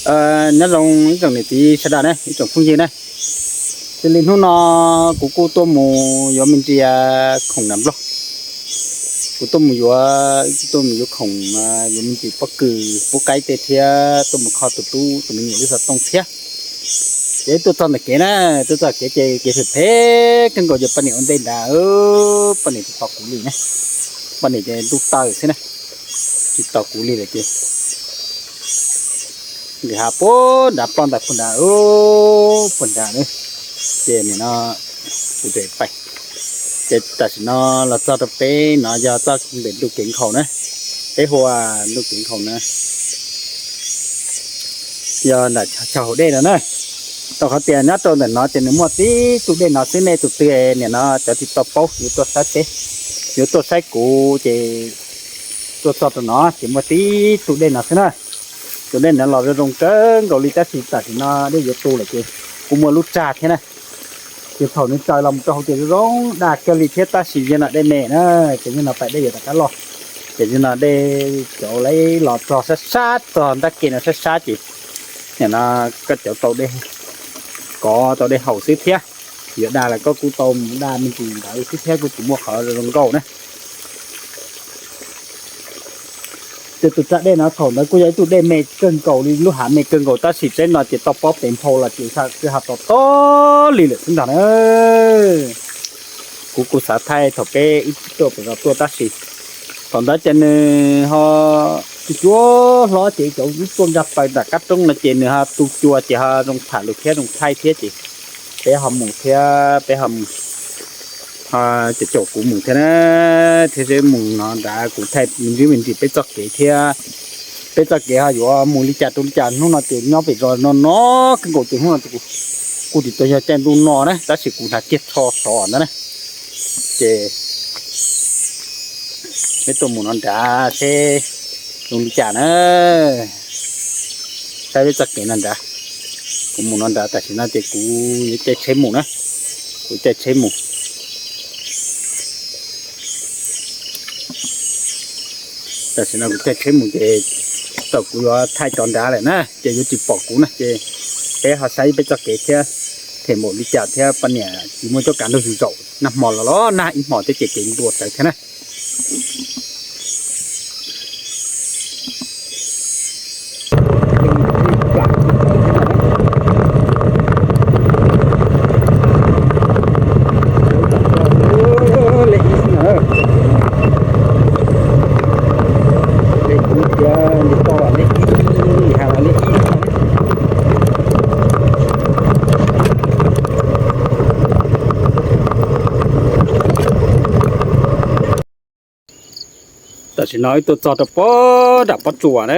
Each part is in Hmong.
Nyob zoo ib tsoom niam txiv sawv daws na, ib tsoom phooj ywg na. Xws li hnub no kuv kuj tuaj mus yuav me ntsis khoom nram Nplog. Kuv tuaj mus yuav, tuaj mus yuav khoom, yuav me ntsis pob kws pub qaib tej thiab tuaj mus kho tus tub tus me nyuam lub xov tooj thiab. Ces tuaj txog ntawm kev na, tuaj txog kev ces kev phem phem kawg nkaus ces poj niam ua ntej nrad, poj niam tsis tos kuv li na. Poj niam ces ntuj tawm xwb na, tsis tos kuv li lawm ces nws ho puag nrad ploj ntais puag nrad, puag nrad na. Ces nim no kuv tseem pais, ces tam sim no los txog rau peb no yog txoj ntawm ntuj kev nkhaus na, peb hu ua ntuj kev nkhaus na, yog nram chaw hauv dej no na. Rau qhov tias nyob rau ntawm no ces nws muaj tib tug dej no xwb, nej tus twg nim no cov tsis tau paub yuav tuaj saib peb, yuav tuaj saib kuv ces tuaj txog rau no ces muaj tib tug dej no xwb na. Tus dej no los zoo zoo kawg nkaus li tab sis tam sim no dej yuav tu lawm ces kuj muaj lub tsag thiab na. Ces thaum nws tsaws los mus rau hauv ces zoo zoo daj kawg li thiab tab sis yog no dej me na, ces yog no pais dej yuav rov qab loj. Ces yog no dej cov lawv los txog sab sab txog ntab ke no sab sab ces nim no koj cov tau dej, kov tau dej haus xwb thiab. Yuav daj los koj kuj tau mus daj me ntsis ntawd xwb thiab kuj tsis muaj qhov zoo nkauj na. Ces tus tsag dej no thaum ntawd kuj yog ib tug dej me kawg nkaus li, lub hav me kawg nkaus tab sis tseeb no ces tau pob pes nphau los ces twb ho to to li lawm xwb ntag na. Kuv kuj xav thaij thaum peb ib tuaj pem zos tuaj tab sis thaum ntawd ces nws ho tsis cuab hlob ces cov tuaj nkag plaws nram qab roob no ces nws ho tu cua ces ho zoo tham lus thiab zoo thaij thiab ces peb ho mus thiab peb ho mus, ho caum caum kuv mus thiab na, thiab seb mus no nrad kuv thaij me ntsis me ntsis peb txoj kev thiab. Peb txoj kev ho yuav mus li cas rau li cas, hnub no ces nyob pem zos no no kawg nkaus ces hnub no kuj tsis tau yog caij ntuj no na tab sis kuv hnav kiag tsho sov ntawd na. Ces peb tuaj mus no nrad seb zoo li cas na, saib peb txoj kev no nrad. Kuv mus no nrad tam sim no ces kuv yuav caij tsheb mus na, kuv caij tsheb mus. Tam sim no kuv caij tsheb mus ces thaum kuv yuav thaij cov nrad lawm na ces yuav tsis pom kuv na ces peb ho saib peb txoj kev thiab, them npaum li cas thiab poj niam tsis muaj cuab kav nrog yus zaum, nag hmo los los nag ib hmos thiab ces kev ntuas tsawv thiab na. Tam sim no wb tuaj txog rau pob nram pob tsuas na,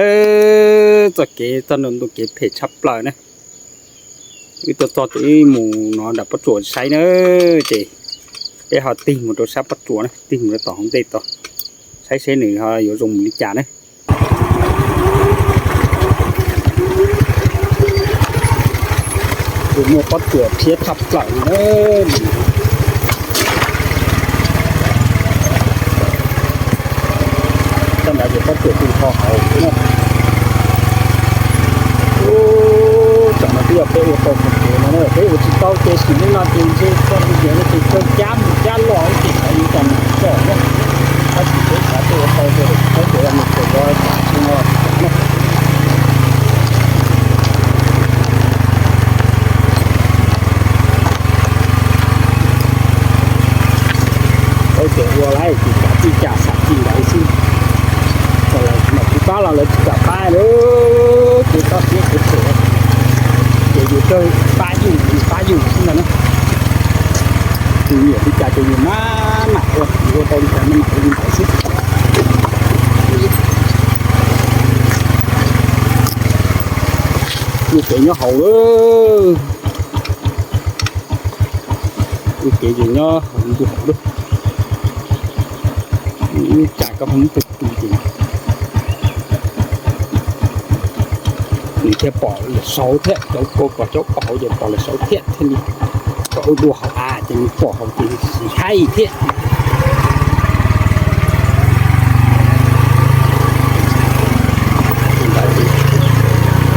txoj kev txog ntua ntu kev phem tshaj plaws na. Wb tuaj txog ces wb mus no nram pob tsuas saib na, ces peb ho tig mus rau sab pob tsuas na, tig mus rau tom hauv ntej tod, saib seb nws ho yuav zoo mus li cas na. Tus muaj pob tsuas thiab tshaj plaws na. Cov ntawd ces pob tsuas tus kho hauv na. Tam no twb yog peb ua tau tus kev no na, peb ua tsis tau ces sim neej no ces ntshe txoj tus kev no ces kawg cab mus cab los ces xav li cas mus txog na. Tab sis peb xav tuaj ua tau ces peb tseem mus tseem los txog no na. Peb tseem ua lawm ces kav tsij cas xav tsis ntawd xwb. Kom lawv mam tsis pab los lawv tsis kam pab lawm, ces txhob siab kev phem, ces yus kawg pab yus, yus pab yus xwb ntag na. Yus nyiam li cas ces yus maj mam ua, yus ua tau li cas maj mam ua li ntawd xwb. Ua kev nyob hauv lawm. Ua kev ces nyob hauv ntu hauv lawm. Ib tsam koj ho muab tus tu ces nws thiaj pom lawm saud thiab, cov kua kom cov pom hauv ces pom lawm saud thiab thiaj li kom ua dua hauv av ces nws pom hauv ces nws sim haib thiab.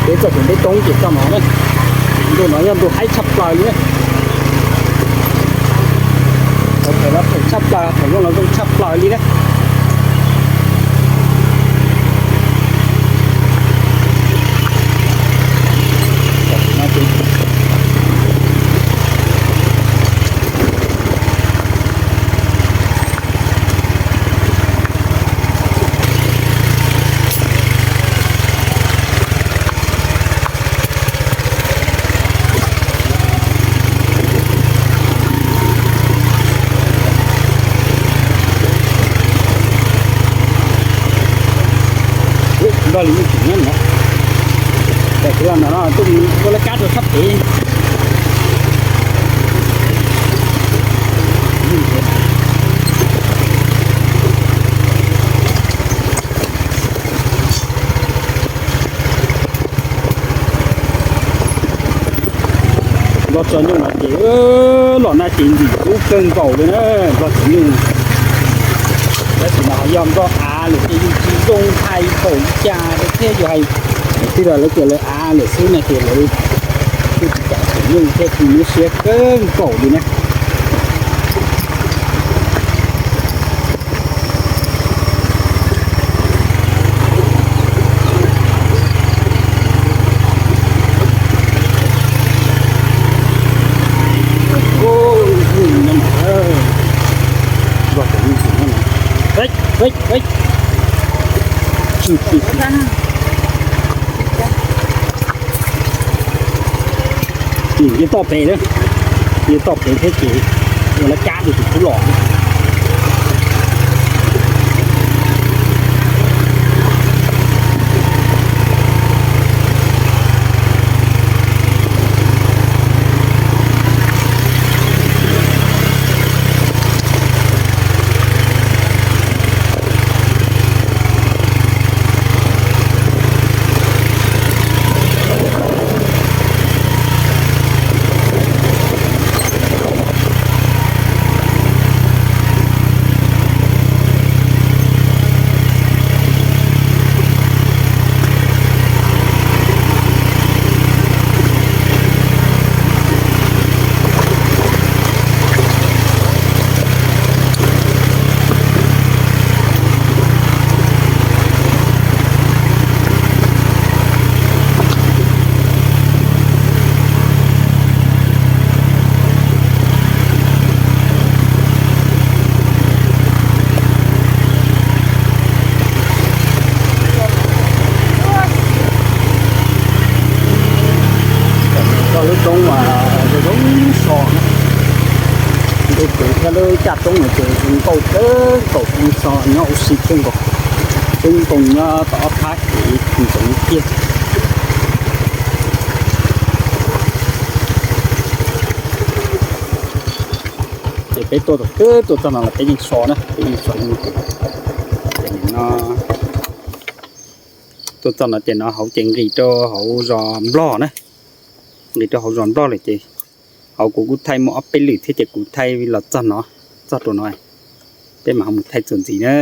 Peb Cov peb toob ces txog no na. Ntu no yog ntu haib tshaj plaws li na. Thaum no phem tshaj plaws, thaum no zoo tshaj plaws li na. Nrog li tsis nyob no, tam sim no no tuaj mus ua laj kab rau sab pem. Nplob tso nyuj no ces los na ces ntxim hlub kawg nkaus li na, nplob tso nyuj. Tab sis mas ho yog nplob av lawm ces yus tsis zoo hais thaum li cas thiab, yus hais twb los lawv tias lawv av lawm xwb no ces lawv kuj tsis kam tso nyuj thiab, kuj nyuaj siab kawg nkaus li na. Yeej toj pem na, yeej toj pem thiab ces ua laj kab rau tus kub los. Koj lub roob mas zoo so na, ntu kwv thiab lub caj roob no ces zoo nkauj kawg nkaus, so nyob ua si kawg nkaus, tub ntoo nyob tom ob phab kev ntxoov tiag. Ces peb tuaj tau twb tuaj txog no los peb yeej so na, peb yeej so no. Tuaj txog no ces no hauv ces nqis rau hauv zos Nplog na, nqis rau hauv zos Nplog lawm ces hauv kuv kuj thaij muaj ob peb lwm thiab ces kuv thaij los txog no, txog rau no, peb mam ho mus thaij txuas ntxiv na.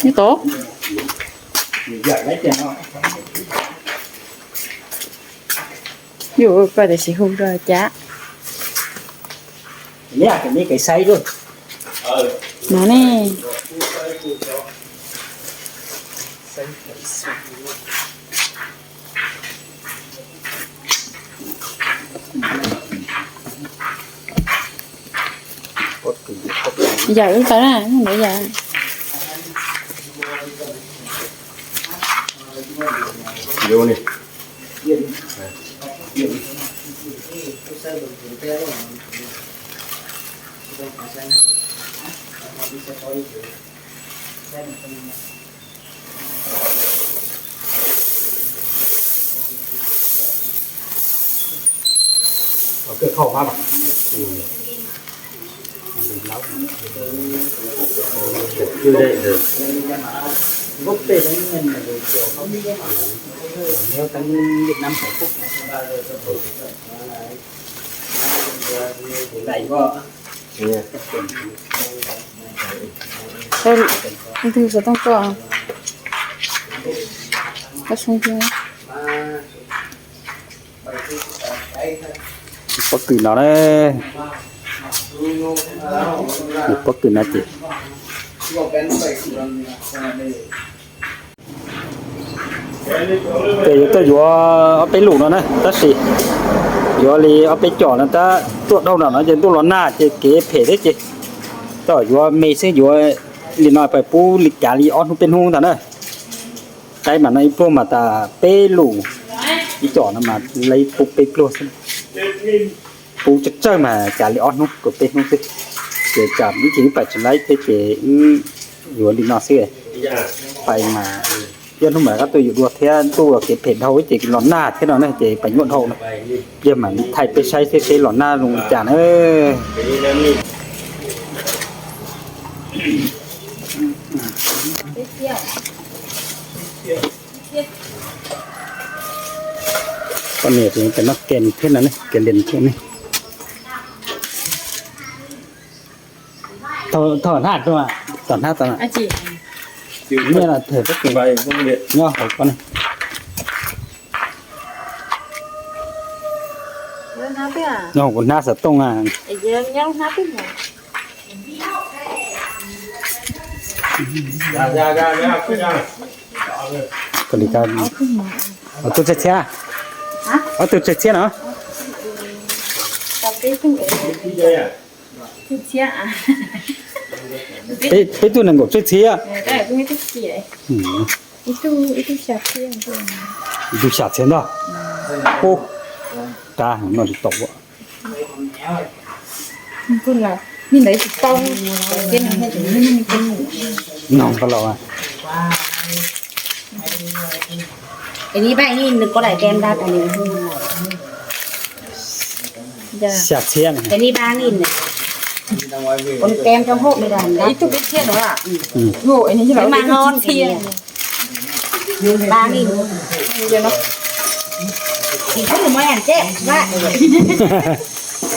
Nyob tod. Yus koj tias tsis hu rau cas. No ne. Yawm tau na, ntawd yawm. Yo ne. Ntws xov tooj tuaj, koj soo thiab. Pob kws no na, pob kws no ces ces yuav tuaj yuav ob peb lus no na, tab sis yuav li ob peb com no tab tuaj dhau nram no ces ntuj los nag ces kev phem thiab ces tau yuav me xwb, yuav li no pais pub li kav li ob hnub peb hnub ntag na. Qaib mas no ib pluag mas tas peb lus, ib com no mas li pub peb pluag xwb. Pub tsawg tsawg mas kav li ob hnub kom peb hnub xwb. Ces tsam ib chim wb pais tsis laib thiab ces wb yuav li no xwb. Pais mas ib hnub mas rov qab tuaj yuav dua thiab, ntuj los kev phem dhau ces los nag thiab no na ces pais nyuaj dhau no. Pliag mam li thaij peb saib thiab seb los nag zoo li cas na. Poj niam ces noj kem thiab no ne, kem lias thiab ne. Thov hnab, thov hnab, nyiaj los them pab kws nyob hauv ko ne. Nyob hauv kuv hnab xov tooj a. Ob tug tsawg txhiab, ob tug tsawg txhiab no. Peb tug nees nkaum tsawg txhiab. Ib tug xya txhiab ntag. Ub, rab no tsis tau. No koj los. Xya txhiab. Ib tug peb txhiab no. Ib tug peb txhiab.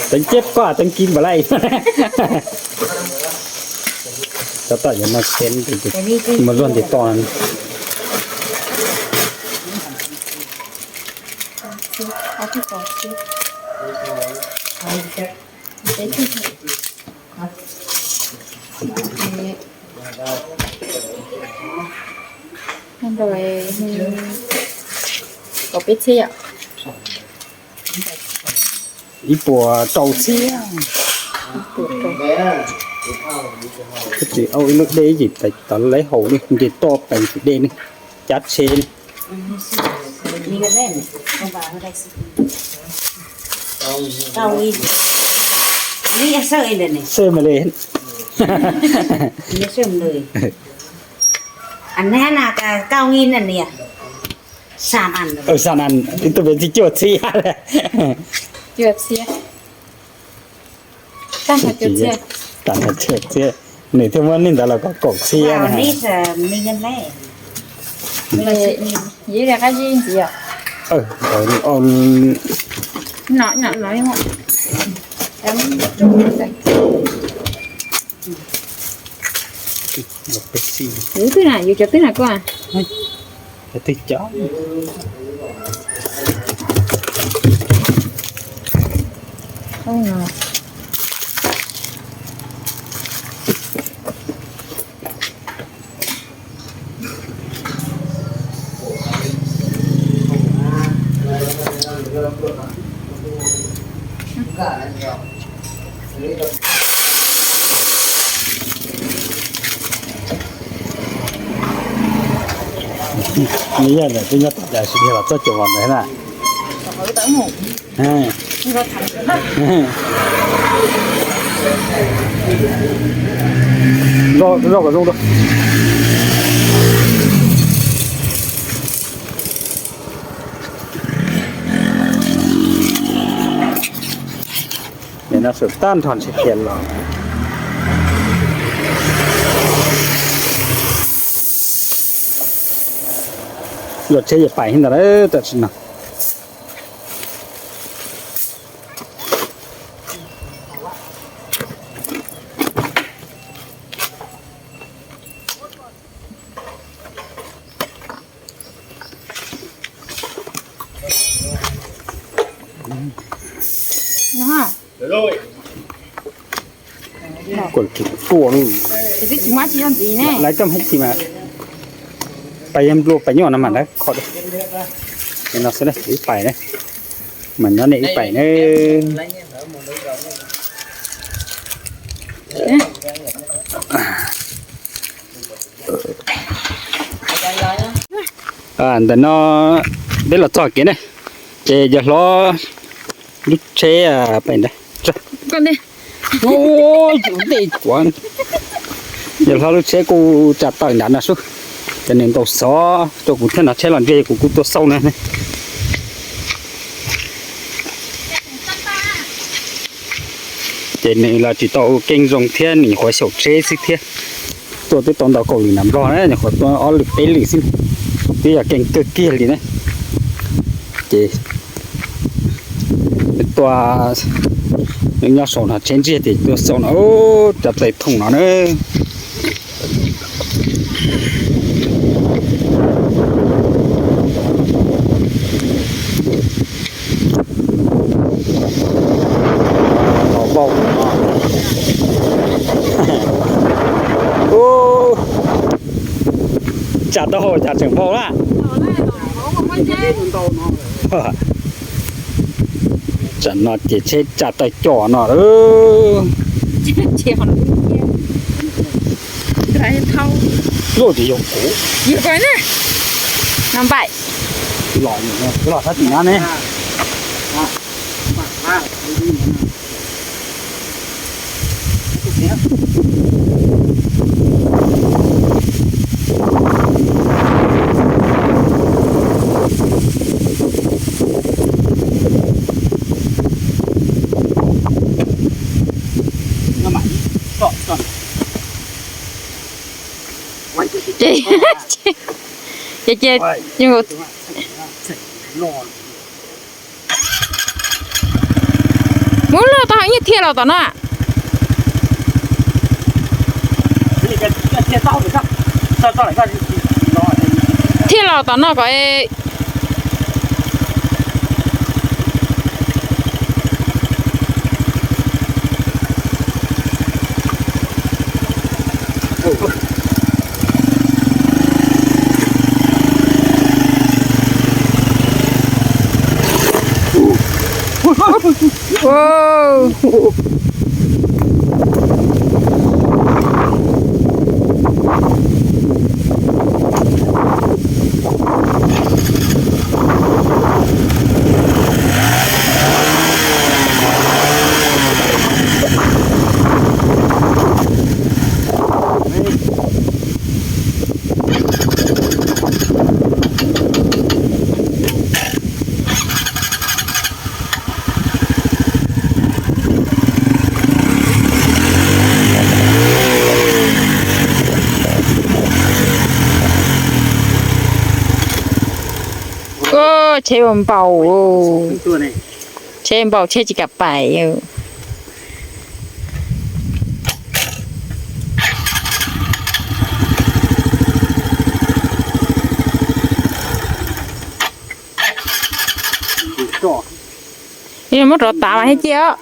Teev ceb koj teev kiv npaum li. Tab tom yuav no kem, mus luag ntes tos. Kaum peb txhiab yom. Ib puas rau txhiab. Koj tsis au ib lub dej ces pais tod laib haus li, nce toj pais ntxim dej ne, cab tsheb ne. Xwb mas li. Xam as, ib tug peb txhiab cuaj txhiab. Tam no cuaj txhiab, nws thiaj muab nej ntawd los kom kaum txhiab. Twb na, yus cov twb na koj. Twb cov. Nws yog ntawm peb nyob tod cas sis los txog caum los ntawd na. Zoj kom zoo rau. No sawv tag nrho ntshe khiav los. Luaj tsheb yuav pais ntawd tam sim no. Kuv tsis tuaj lawv coj hoob ti mas pais yog nplua pais nyuaj no mas lawv kho no xwb na, ib pais na, mas nyob nej ib pais na. Ntawm no peb los txog kev ne, ces yawg hlob lub tsheb pem ntawd. Yawg hlob lub tsheb kuj tsa tawm nrad no xwb, ces nws ntaus xov rau kuv thiab no, tsheb los ntsia kuv kuj tuaj xauj na. Ces nws los tsis tau keej zoo thiab, nws nyuam qhuav xyaum tsheb xwb thiab. Tuaj twb tau ntau kaum lwm nram Nplog na, nyuam qhuav tuaj ob lwm peb lwm xwb, twb yog keej kawg kiag li na. Ces tuaj nyob saum no tsheb ntsiag ces tuaj xauj no, cov tais thoom no na. Tsam tau hau cas tseem npau na. Tsam no ces tsheb tsam tawm coj no lawm. Luaj tsis yog kuv. Los, los sab tim no ne. Ces, ces, muab loj tau heev, thiaj los tom no. Thiaj los tom no kom. Tsheb ua npaum, tsheb npaum tsheb tsis kam pais. Muab rov tav mas thiaj ciaj.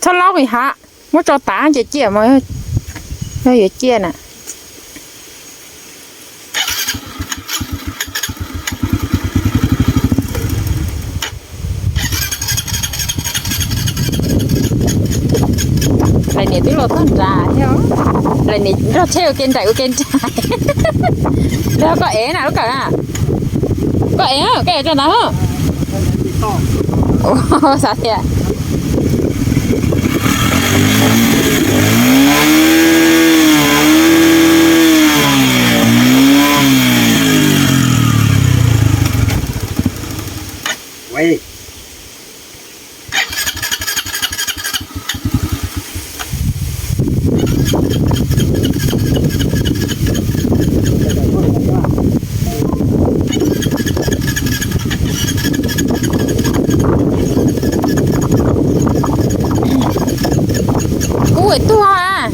Txhob laub hav, muab tso tav ces ciaj mas, yog yuav ciaj na. Lawv niam twb los txog nrad thiab. Lawv niam nrog tsheb ua ke nraim ua ke nraim. Nrog koj ev na lub kawm na. Koj ev, koj ev rau ntawd. Xav tias Kuv ua tuag.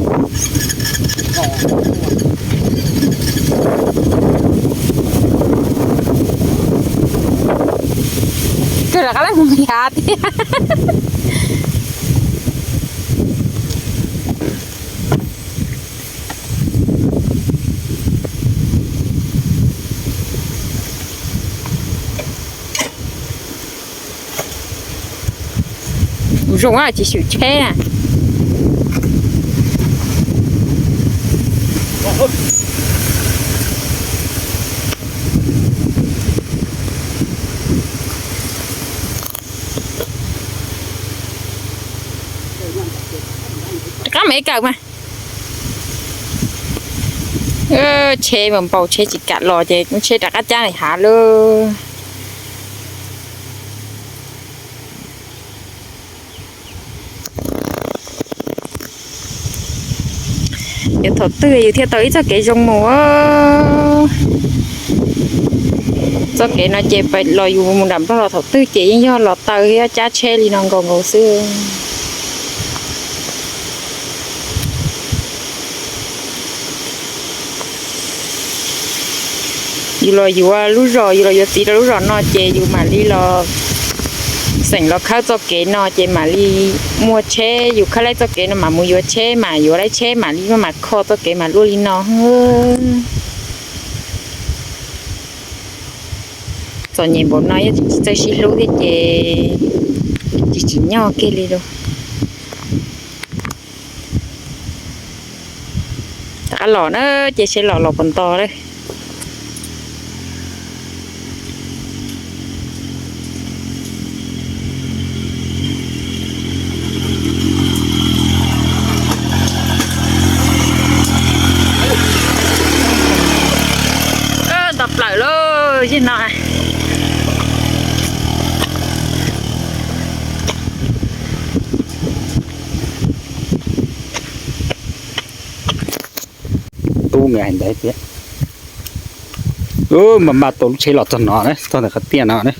Kawg rov qab lawm mus yav thiab. Kuv zoo tsis xyum tsheb na. Rov qab mam ib kawm mas. Tsheb mas npau tsheb tsis kam los ces tsheb rov qab cab hav lawm. Yuav thaum twg yus thiaj tau ib txoj kev zoo mus. Txoj kev no ces pais los yus mus nram Nplog los thaum twg ces yeej yog los taw thiab cab tsheb li no nkaus nkaus xwb. Yus los yuav lub zos, yus los yuav txiv rau lub zos no ces yus mam li los xeem los khawb txoj kev no ces mam li muaj tsheb, yus khawb laib txoj kev no mam mus yuav tsheb, mam yuav laib tsheb mam li maj mam kho txoj kev mam luaj li no. Txom nyem npaum no yog tsis txawj sib hlub thiab ces tsis tsim nyog kiag li lauj. Rov qab los na, ces seb los los puas nto lawm. Nto plaws lauj, yog no. Tub nkawd hais ntawd thiab. Mas mas tau lub tsheb los txog no na, txog ntawm qhov tiaj no na.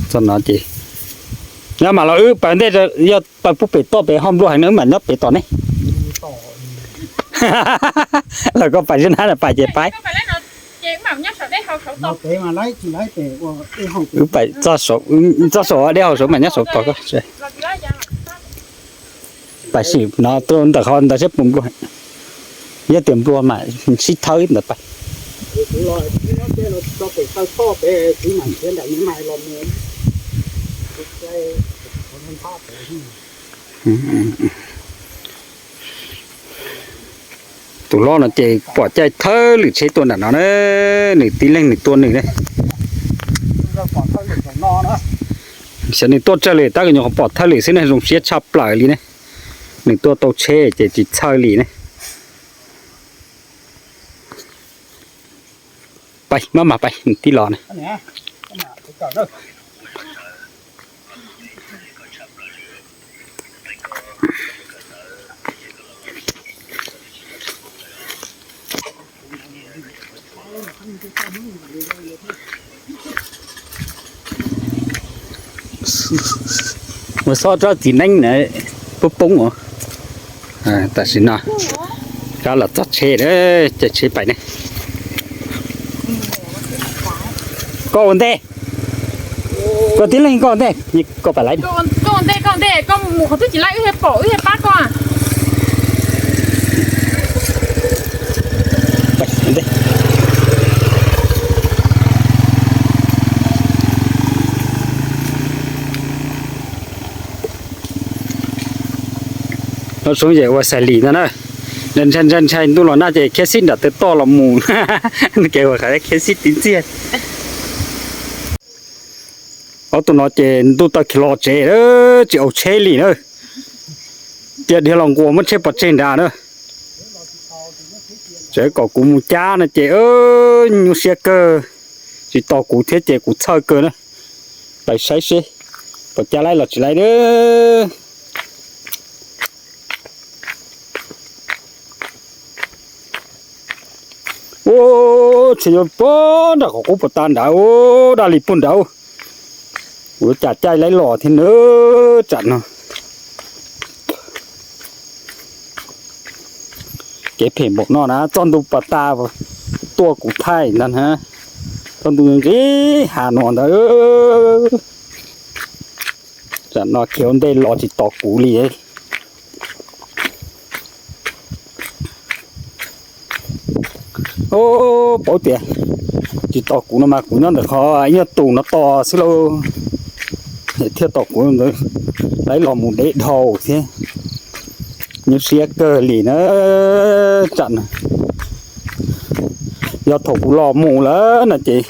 Txog no ces nyob mas los wb pais ntej, yog pais pub pem toj pem ho nplua heev no wb mam nyob pem tom ne. Los koj pais zeb nab pais ces pais. Wb pais txog saum, txog saum dej haus saud mas nyob saum tod koj. Pais sim no tuaj ntawm qhov ntawd seb puas nplua. Yog tias nplua mas sib thawb ntawd pais. Tus hlob no ces pom caij thawb lwm tsheb tuaj nram no na, nws tib leeg nws tuaj nws ne. Xyov nws tuaj tsawg li tab nyuam qhuav pom thawj lwm xwb ne, zoo siab tshaj plaws li ne. Nws tuaj tau tsheb ces tsis txhawj li ne. Pais maj mam pais, nws tib los ne. Mus xob tsob txiv neeb na, poob poob os. Tam sim no rov los txog tsheb, caij tsheb pais ne. Koj ua ntej, koj tib leeg koj ua ntej, koj pais lawm. Koj ua ntej, koj ua ntej, koj mus qhov twg tsis laij wb thiaj pom wb thiaj pab koj. Noj soob ces ua xais lim no na. Ntshai ntshai ntshai ntuj los nag ces khiav xib nram taw toj los mus. Kev ua qhav khiav xib tiv txiag. Ob tug no ces ntuj tawm khiav los tsev, tsis aus tsheb li na. Cia dhia los nquas muab tsheb pov tseg nrad na. Tseem kom kuv mus cab no ces nyuaj siab kawg, tsis tos kuv thiab ces kuv txhawj kawg na. Pais saib seb puas cab laib los tsis laib na. Ua, tseem yuav puag nram qhov qub puag ta nrad, daj li puag nrad. Kuv yuav cas caij laib los thiab na tsam no. Kev phem npaum no na, txoj ntuj pas tas tuaj kuv thaij ntag na. Txoj ntuj nqis ha no ntag. Tsam no khiav ua ntej los tsis tos kuv li. Paub tias tsis tos kuv no mas kuv nyob ntawm qhov ib nyuag tus no tos xwb lauj. Thiaj tos kuv ntawd, laib los mus deb dhau thiab. Nyuaj siab kawg li na tsam no. Yog thaum kuv los mus lawm no ces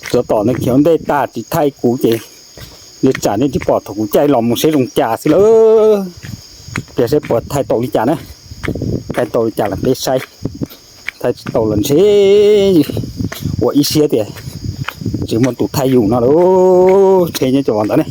tsov tom nws khiav ua ntej tag tsis thaij kuv ces nej tsam nej tsis pom thaum kuv caij los mus seb zoo cas xwb lawm. Pliag seb puas thaij tau li cas na. Thaij tau li cas los peb saib, thaij tsis tau los ntshe ua ib siab tias tsis muaj tus thaij yus no lauj. Tsheb nyob cov ntawd ne.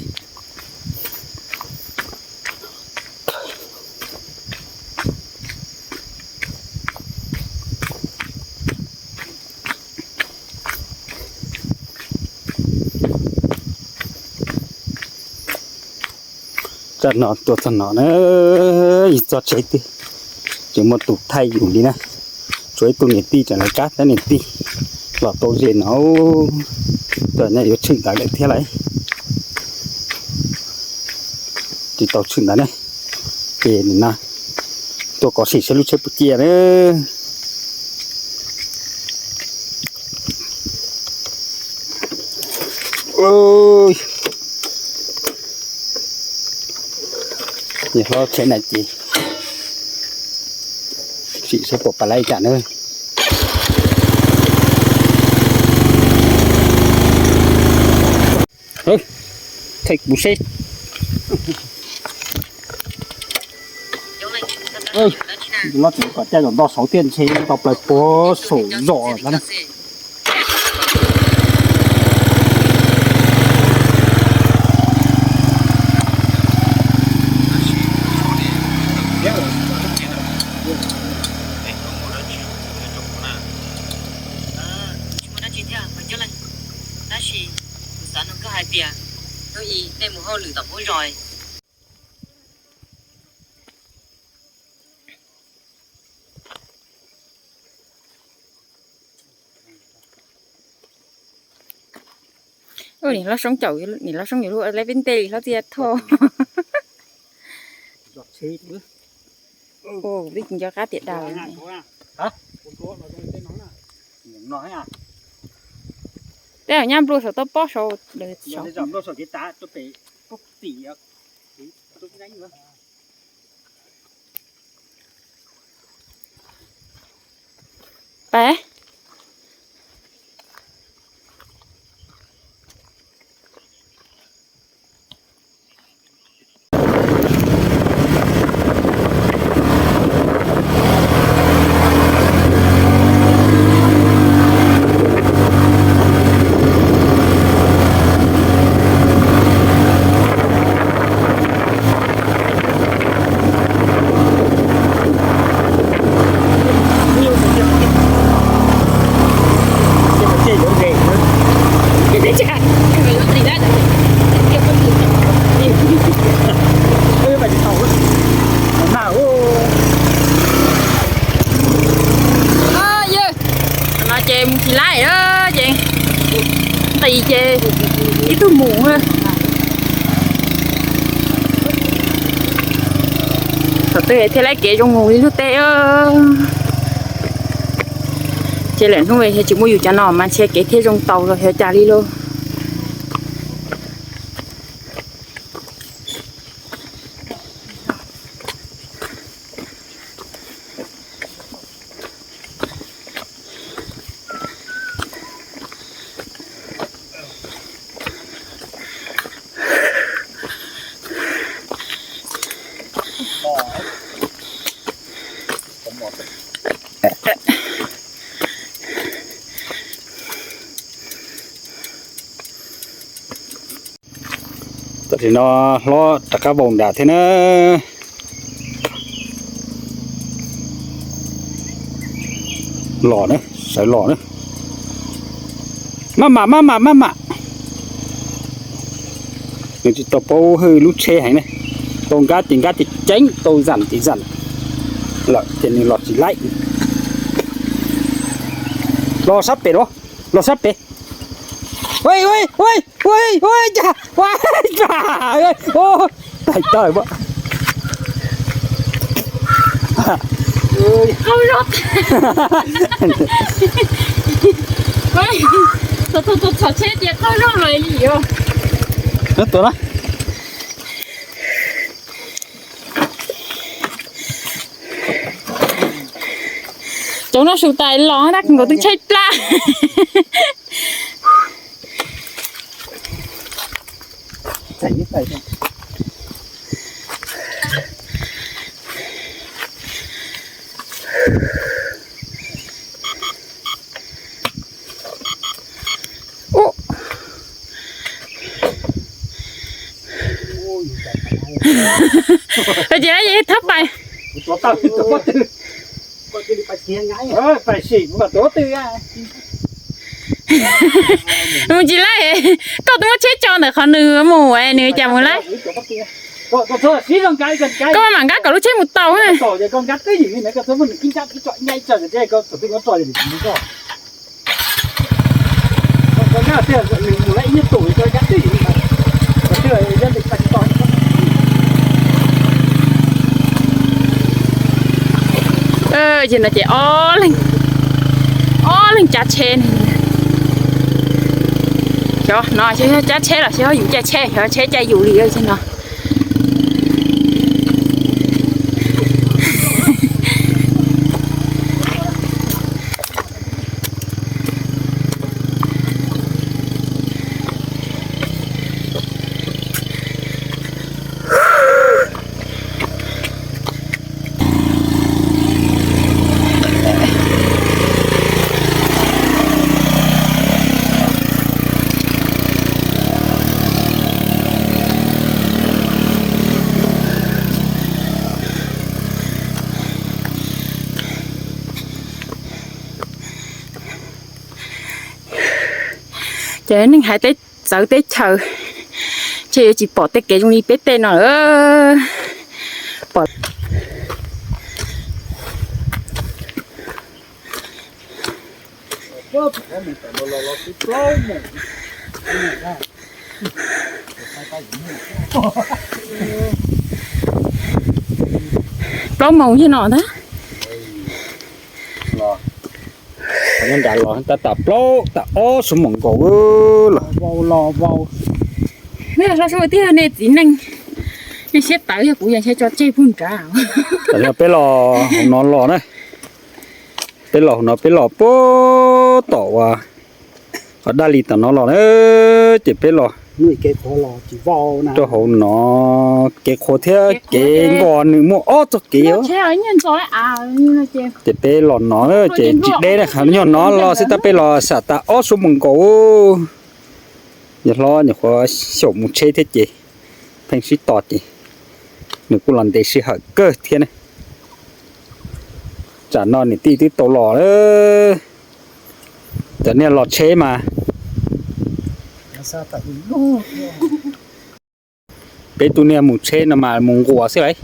Txog no tuaj txog no na, ib txoj tsheb twg tsis muaj tus thaij yus li na. Tshuav ib tug niam tij tseem lawv kab thiab niam tij los tau ze no, txawm nyob yuav tshwm ntawd lawm thiab lauj. Tsis tau tshwm ntawd ne, ces nim no tuaj kov sim saib lub tsheb puas ciaj na. Niam hlob tsheb na ces sim saib puas pais laib cas na. Thaij kuv seb. Los tseem kom caij los nto saud tiaj ntshe tau plaws puag saum zos na. Tsis muaj dab tsi thiab, tab sis kuv xav nug koj hais tias hnub ib nej mus hauj lwm tom pub zos. Niam hlob Soob caum, niam hlob Soob yuav luag lawv peb ntej li hlob txiv thoj. Peb nco qab tiam dab. Tej nyab nplua saum toj pob saud. Peb. No ces mus tsis laib ces nqis ces ib tug mus. Thaum twg thiaj laib kev zoo mus li lub teb. Ces lawm hnub tsis muaj yus cov no mas ntshe kev thiaj zoo tau los yog cas li lauj. Tam sim no hlob rov qab vau nram thiab na. Los na, sawv los na. Maj mam, maj mam, maj mam. Nws tsis tau paub hwj lub tsheb heev ne. Tau nkab ces nkab ces ceev, tau zam ces zam lawm ces nws los tsis laib. Los sab pem los, los sab pem. Ua, ua, ua, ua, ua, cas, ua, cas, ua, tawm tawm. Qaug zog. Tus, tus, tus txhom tsheb ces qaug zog lawm li os. Tuaj na. Cov no su tais los tab nkaus twb tshaib plab. Ua, ces thab pais. Mus tsis laij, koj twb muab tsheb tso ntawm qhov nws mus nws cas mus laij. Koj mam nkab kom lub tsheb mus tau. Ces no ces ob leeg, ob leeg cab tsheb ne. Xyov no xyov cab tsheb los xyov yus caij tsheb, xyov tsheb caij yus li ces no. Ces neeg hais teb, txawv teb chaws, ces yuav tsis pom tej kev zoo li peb tej no lawm. Pom plaub moos yog no ntag. Nyob nrad los tab tom plaub tas ob xuab moos nkaus los. Nej los so sua tiag nej txiv neej, nej siab tawv yog kuv yog ntshe tso tseg puag nrad. Tam sim no peb los hauv no los na, peb los hauv no peb los puag tom uas qhov daj li tom no los na, ces peb los rau hauv no, kev qhua thiab kev nkos nws muaj ob txoj kev. Ces peb los no ces tsis deb na, nyob no los xwb tab peb los xam tas ob xuab moos nkaus. Yog hlob nyuam qhuav xyaum mus tsheb thiab ces pheej sib tos ces nws kuj los ntev sij hawm kawg thiab ne. Tsam no niam tij twb tau los lawm. Cov niag los tsheb mas, peb tus niag mus tsheb no mas mus nquas xwb lauj.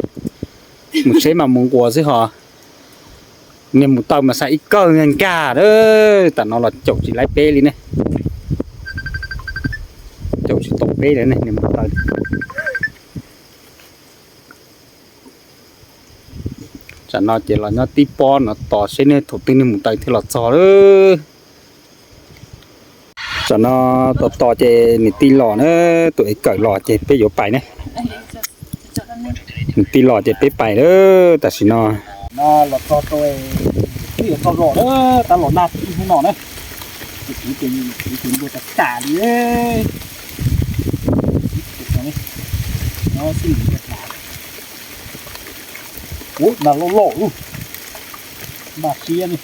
Mus tsheb mas mus nquas xwb ho. Niag mus taw mas xav ib kawg nkag lawm, tam no los caum tsis laib peb li ne. Caum tsis tau peb li ne niag mus taw. Tsam no ces los nyob tib pob no tos seb niag thaum twg niag mus taw thiaj los txog lawm. Tsam no tos tos ces niam tij los na, tus ev kawm los ces peb yuav pais ne. Niam tij los ces peb pais lawm tam sim no. No los txog rau, twb yuav txog zos lawm, tab los nag ib hnub no na. Ces kuv ces kuv ces npua tas tas li. No xwb, npua tas. Ua mas loj loj lub, mas siab ne.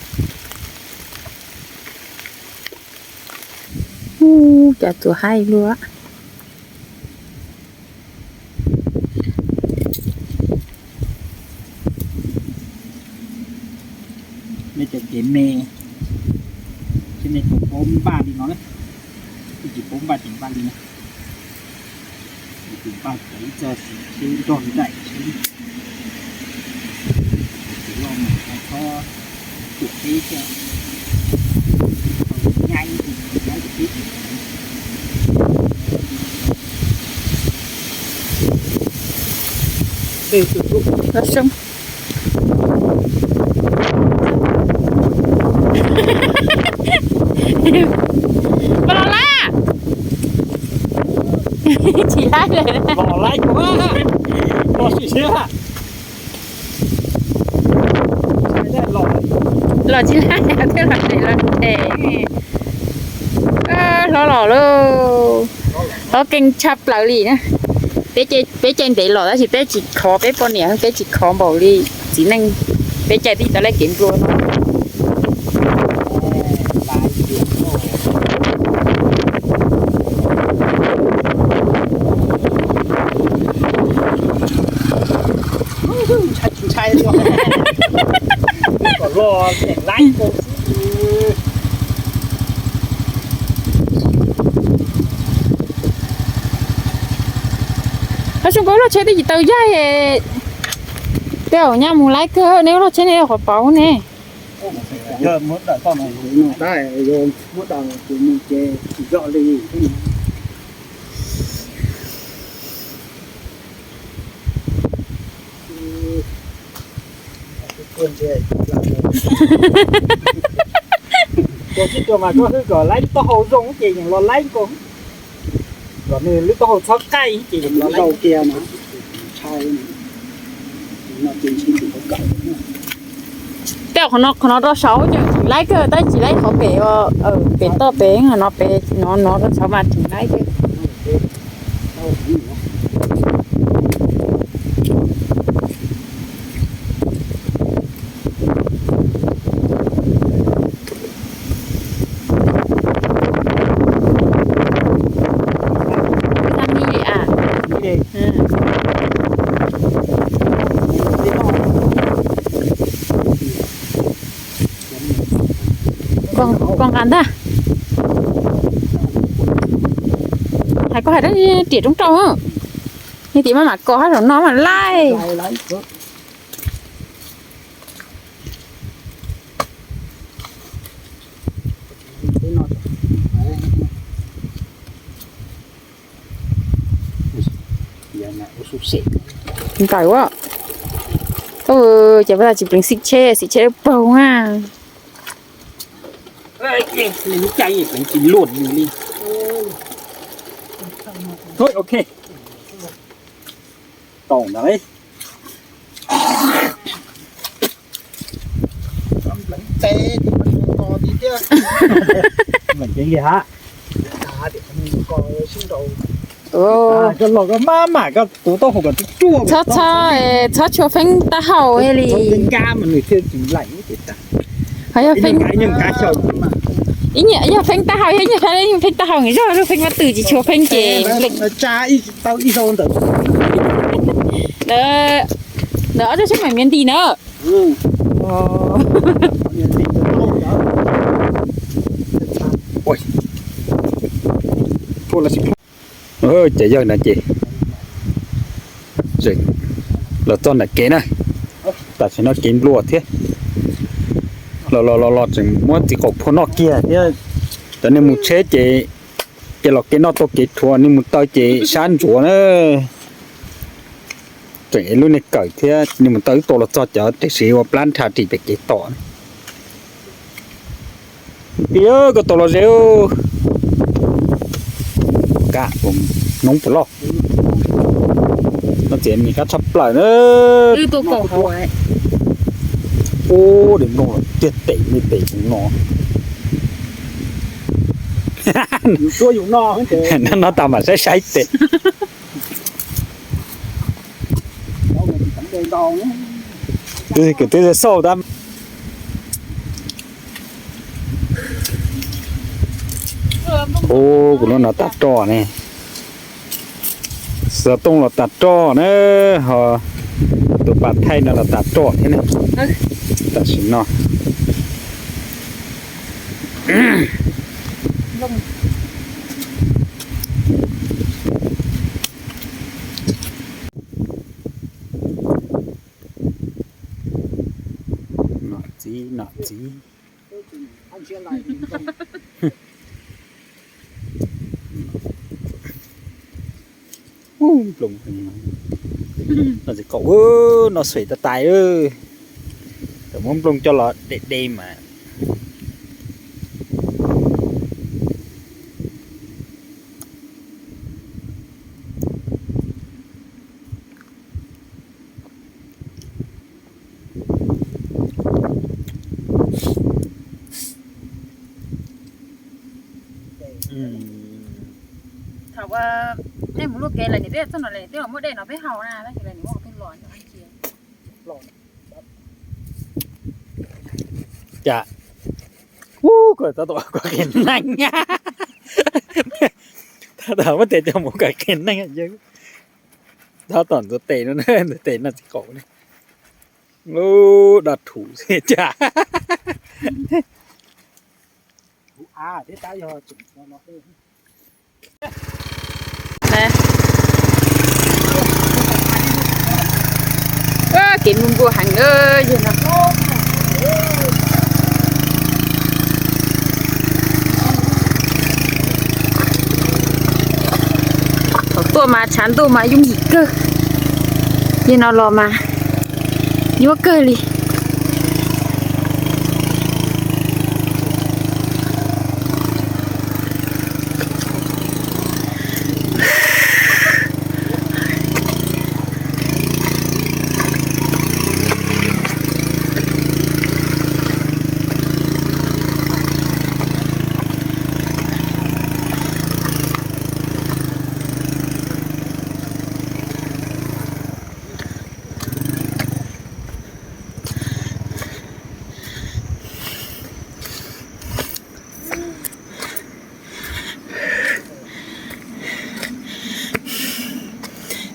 Ub, cas tuaj haib luaj. Nej cov kev me, ces nej puas paub npaj li no na? Twb tsis paub npaj ces npaj li no. Tus npaj ces ib txoj sis nrog nraim xwb. Tus loj mas txhob tuam peb thiab. Nyaib, nyaib tus peb. Tus tus tus. Los laib, tsis laib lawm. Los laib kuv, los tsis laib. Los tsis laib, thiaj los ntes los ntes. Hlob los lauj, hlob keej tshaj plaws li na. Peb caij ntev los tab sis peb tsis khov peb poj niam, peb tsis khov npaum li txiv neej. Peb caij tib tau laj kev nplua no. Ntshai tsis ntshai li, kom los laib. Qhov xyoo koj loj tsheb twb tsis tau yaig, tej zaum nyaj mus laib kawg, neb loj tsheb neb qhov paub ne. Ua tsis tuag mas koj hwj kom laib lub taub hau zoo ces yeej los laib nkaus. Kom nws lub taub hau txhob qaij ces yeej los laib kiag no. Tej qhov no, qhov no rau saud ces tseem laib kawg, tab tsis laib qhov pem, pem toj pem no, pem no no rau saud mas tseem laib kawg. Koj nqa ntag. Hais koj hais dab tsi riam roob rau, nej tias maj mam kos hab zaum no mas laij. Ntawm a, ces pab tsis pleev xim tsheb, xim tsheb paug na. Tsis luaj li. Ok. Tau ntawd. Pleev tes ces mas nws kos tiag tiag. Pleev tes li ha. Koj los koj maj mam koj tus taub hau kom tsuag. Txhob, txhob, txhob tshua feeb taub hau li. Nkab mas nws thiaj tsis laim. Ho yog feeb, yog feeb taub hau, yog feeb taub hau nws zog lub feeb vaj twm tsis tshua feeb ces tsa tau ib zaug ntawd. Ntawd ob tug xab maim miav nti na. Ces yawg no ces los txog nram kev na, tam sim no kev nplua thiab. Los los los los tseem muab txiv qaum phua noj kiag thiab. Cov neeg mus tsheb ces, ces los kev noj tau kev rhuav, neeg mus taw ces sab ntsuav na. Tseem lub niag kawm thiab, neeg mus taw twb tua los txog cov tiam sis ua plab nrha ris pem kev tom. Tij, koj tau los ze. Ka, noob puas loj. No txiv me kab tshaj plaws na. Ub, de mloog tiag tes li tes no. No tas mam saib saib tes. Kwv tij xauj tab. Ub, kuv lub no tas roj ne. Xov tooj los tas roj na, ho tus pas thaij no los tas roj thiab ne. Tam sim no nom txiv, nom txiv. Ub, nplooj no txiv qaum, no xuaim tas tais. Tawm muab nplooj coj los de de mas. Thaum nej mus luaj kev lawm niam peb txog no lawm, twb los muab dej no peb haus na, tab sis lawv nim muab tus los ntawm qab cia. Cas, ub, koj tab tom ua kom qhia neeg, tab tom muab tes coj mus kom qhia neeg. Tab tom ntxuav tes no, ntxuav tes no txiv qaum ne. Ub, dab thuv xwb cas. Kev npua npua heev na yog no. Thaum tuaj mas tshav ntuj mas yooj yim kawg, yog no los mas nyuaj kawg li.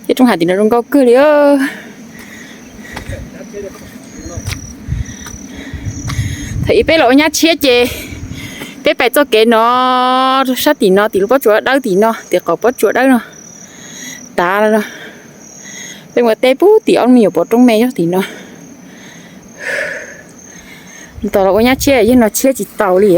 Ces roob hav tim no zoo nkauj kawg li. Thaum ub peb los ua nyab tshiab ces peb pais txoj kev no, sab tim no tim lub pob tsuas dawb tim no, tim qaum pob tsuas dawb no. Tav no, peb mus teb pub tim ob me nyuam pov roob me nyob tim no. Tos los ua nyab tshiab, yog no tshiab tsis taus li.